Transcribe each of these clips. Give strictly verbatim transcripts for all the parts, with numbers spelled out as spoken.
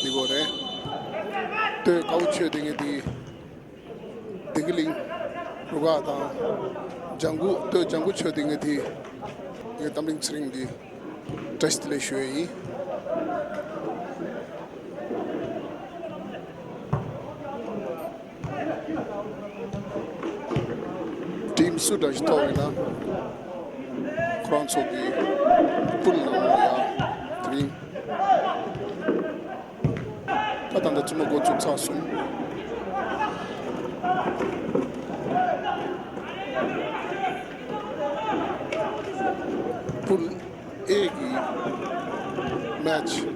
དགོས་རེད། སྟོད་དཀར་པོ་ཆོས་སྡེ་ངེད་དེ། བདེ་སྐྱིད་གླིང་རུ་ཁག་དང་། ལྗང་གུ་སྟོད་ལྗང་གུ་ཆོས་སྡེ་ངེད་དེ། ངེད་འཛམ་གླིང་ཚེ་རིང་གི་བཀྲ་ཤིས་བདེ་ལེགས་ཞུ་ཡས་ཡིན། ཊིམ་སུ་འདྲ་ཞིག་ཐོབ་ཡོད་ན། ཁོ་རང་ཚོ་གི་པུལ་ནང་ལ་ཡ་དེ་རིང་ད་ད་ལྟ་བཙུན་མ་འགོ་བཙུགས་ཚར་སོང་། པུལ་ཨེ་གི་མེ་ཆི།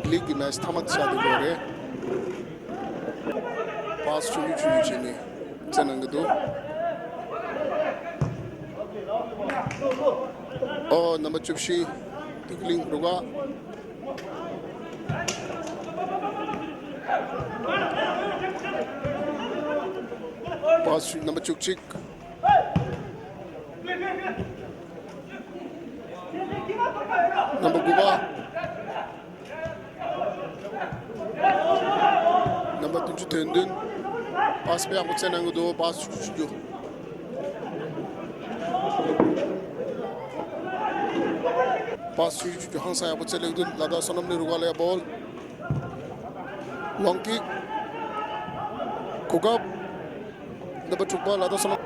ལིག་གི་མེ་ཆི་མཐའ་མ་ཆགས་བསྡད་ཡོད་རེད། པཱ་སི་ཆུང་ཆུང་ཆུང་ཆུང་བྱས་ནས་རྩེ་གནང་གི་འདུག་ཨོ་རྣམ་པ་བཅུ་བཞི། བདེ་སྐྱིད་གླིང་རུ་ཁག་པཱ་སི་ཆུང་རྣམ་པ་བཅུ་གཅིག་རྣམ་པ་དགུ་པ། རྣམ་པ་བདུན་ཅུ་དོན་བདུན། པཱ་སི་དཔེ་ཡག་པོ་རྩེ་གནང་གི་འདུག་པཱ་སི་ཆུང་ཆུང་ཆུང་། པཱ་སི་ཆུང་ཆུང་ཆུང་ཧང་སང་ཡག་པོ་རྩེ་སླེབས་འདུག་ལ་དྭགས་བསོད་ནམས་གླིང་རུ་ཁག་ལ་ཡ་བོལ། ལོང་ཀིག་གོ་སྐབས། རྣམ་པ་དྲུག་པ་ལ་དྭགས་བསོད་ནམས།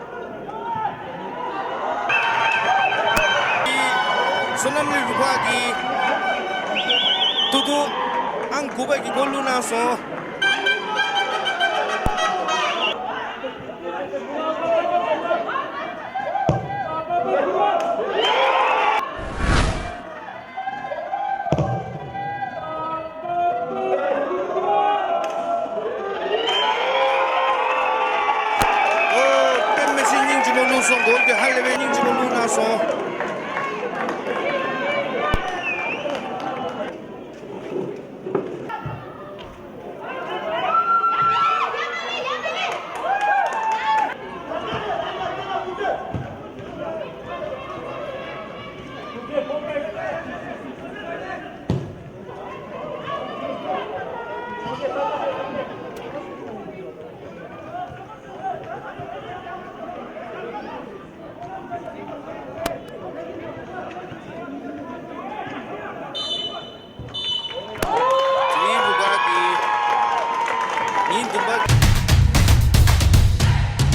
བསོད་ནམས་གླིང་རུ་ཁག་གིས་ཐུག་ཐུག་ཨང་དགུ་པ་གི་གོལ་བླུགས་གནང་སོང་། ཨོ། དཔེ་མི་སྲིད་སྙིང་རྗེ་མོ་བླུགས་སོང་། གོལ་དེ་ཧ་ལས་པའི་སྙིང་རྗེ་མོ་བླུགས་གནང་སོང་།